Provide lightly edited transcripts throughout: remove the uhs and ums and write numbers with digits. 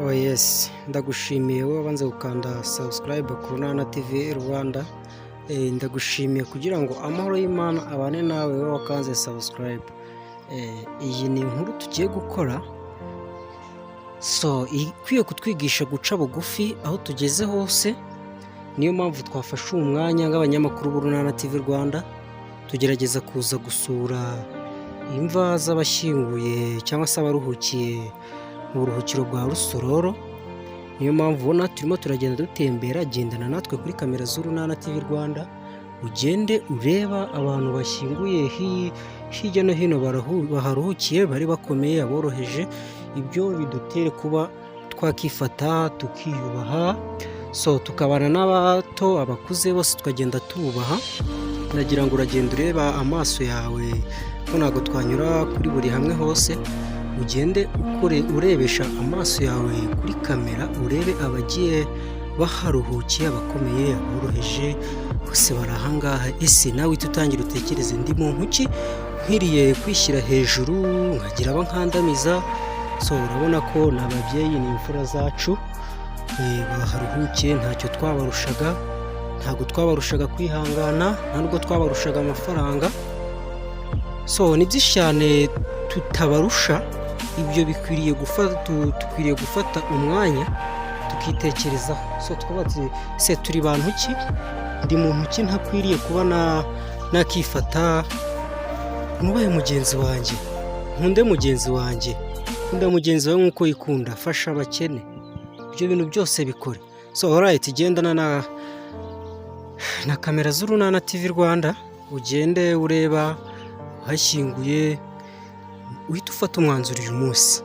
Oh yes, ndagushimiye wowe wabanze gukanda subscribe ku Runana TV Rwanda. Ndagushimiye kugira ngo amahoro y'Imana abane nawe wowe wakanze subscribe. Iyi ni inkuru tugiye gukora, so ikwiye kutwigisha guca bugufi aho tugeze hose. Niyo mpamvu twafashe uyu mwanya nk'abanyamakuru b'Urunana TV Rwanda, tugerageza kuza gusura imva z'abashyinguye cyangwa se abaruhukiye mu buruhukiro bwa Rusororo. Niyo mpamvu ubona turimo turagenda dutembera. Gendana natwe kuri kamera z'Urunana TV Rwanda, ugende ureba abantu bashyinguye hirya no hino baharuhukiye, bari bakomeye, aboroheje. Ibyo bidutere kuba twakifata tukiyubaha, so tukabana n'abato, abakuze bose tukagenda tububaha. Ndagira ngo uragenda ureba amaso yawe ko ntabwo twanyura kuri buri hamwe hose. Ugende ukore urebesha amaso yawe kuri kamera, urebe abagiye baharuhukiye, abakomeye, aboroheje, bose bari ahangaha. Ese nawe uhite utangira utekereze: ndi muntu ki nkwiriye kwishyira hejuru nkagira abo nkandamiza? So urabona ko ni ababyeyi, ni imfura zacu, baharuhukiye. Ntacyo twabarushaga, ntabwo twabarushaga kwihangana, nta nubwo twabarushaga amafaranga. So ni byinshi cyane tutabarusha. Ibyo bikwiriye gufata, dukwiriye gufata umwanya tukitekerezaho. So tukavuga ati: se turi bantu ki? Ndi muntu ki ntakwiriye kuba nakifata? Nubahe mugenzi wanjye, nkunde mugenzi wanjye. Kunda mugenzi wawe nk'uko yikunda, fasha abakene, ibyo bintu byose bikore. So alright, gendana na kamera z'Urunana TV Rwanda, ugende ureba uhashyinguye, uhite ufata umwanzuro uyu munsi.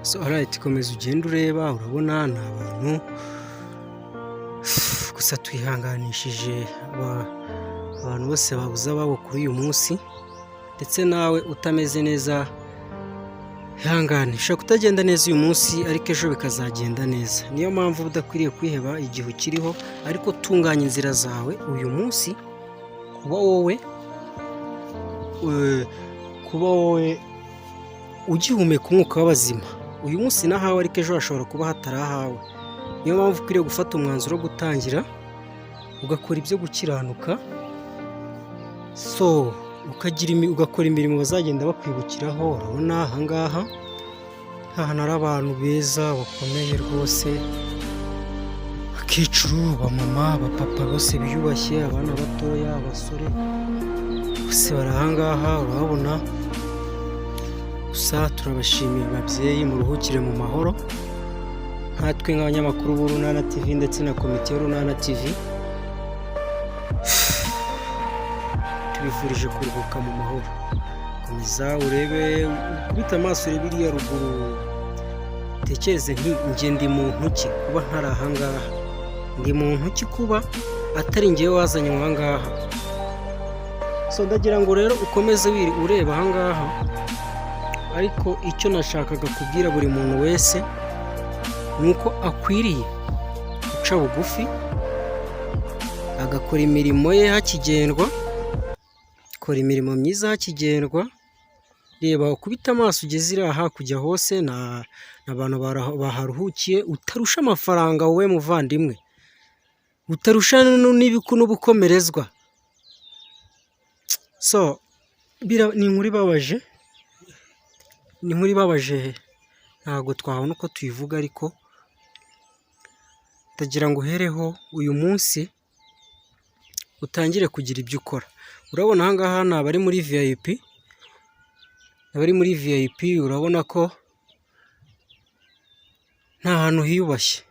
So alright, komeza ugende ureba. Urabona ni abantu gusa. Twihanganishije abantu bose babuze ababo kuri uyu munsi, ndetse nawe utameze neza, ihangane. Ushobora kutagenda neza uyu munsi, ariko ejo bikazagenda neza. Niyo mpamvu uba udakwiriye kwiheba igihe ukiriho, ariko tunganya inzira zawe uyu munsi. Kuba wowe ugihumeka umwuka w'abazima uyu munsi nahawe, ariko ejo hashobora kuba hatari ahawe. Niyo mpamvu ukwiriye gufata umwanzuro wo gutangira ugakora ibyo gukiranuka, so ukagira ugakora imirimo bazagenda bakwibukiraho. Urabona ahangaha ahantu hari abantu beza bakomeye rwose, abakecuru, abamama, abapapa bose biyubashye, abana batoya, abasore, bose bari ahangaha urababona. Gusa turabashimiye ababyeyi, muruhukire mu mahoro. Nkatwe nk'abanyamakuru b'Urunana TV ndetse na komite y'Urunana TV, tubifurije kuruhuka mu mahoro. Komeza urebe, ukubite amaso urebe iriya ruguru, utekereze nti: njye ndi muntu ki kuba ntari ahangaha? Ndi muntu ki kuba atari njyewe wazanye ahangaha? So ndagira ngo rero ukomeze ureba ahangaha, ariko icyo nashakaga kubwira buri muntu wese ni uko akwiriye guca bugufi, agakora imirimo ye hakigendwa, kora imirimo myiza hakigendwa. Reba, ukubite amaso ugeze iriya hakurya hose, ni abantu baharuhukiye. Utarusha amafaranga wowe muvandimwe, utarusha n'ubukomerezwa. So ni inkuru ibabaje, ni inkuru ibabaje, ntabwo twabona uko tuyivuga, ariko ndagira ngo uhereho uyu munsi utangire kugira ibyo ukora. Urabona aha ngaha ni abari muri VIP, abari muri VIP. Urabona ko nta hantu hiyubashye.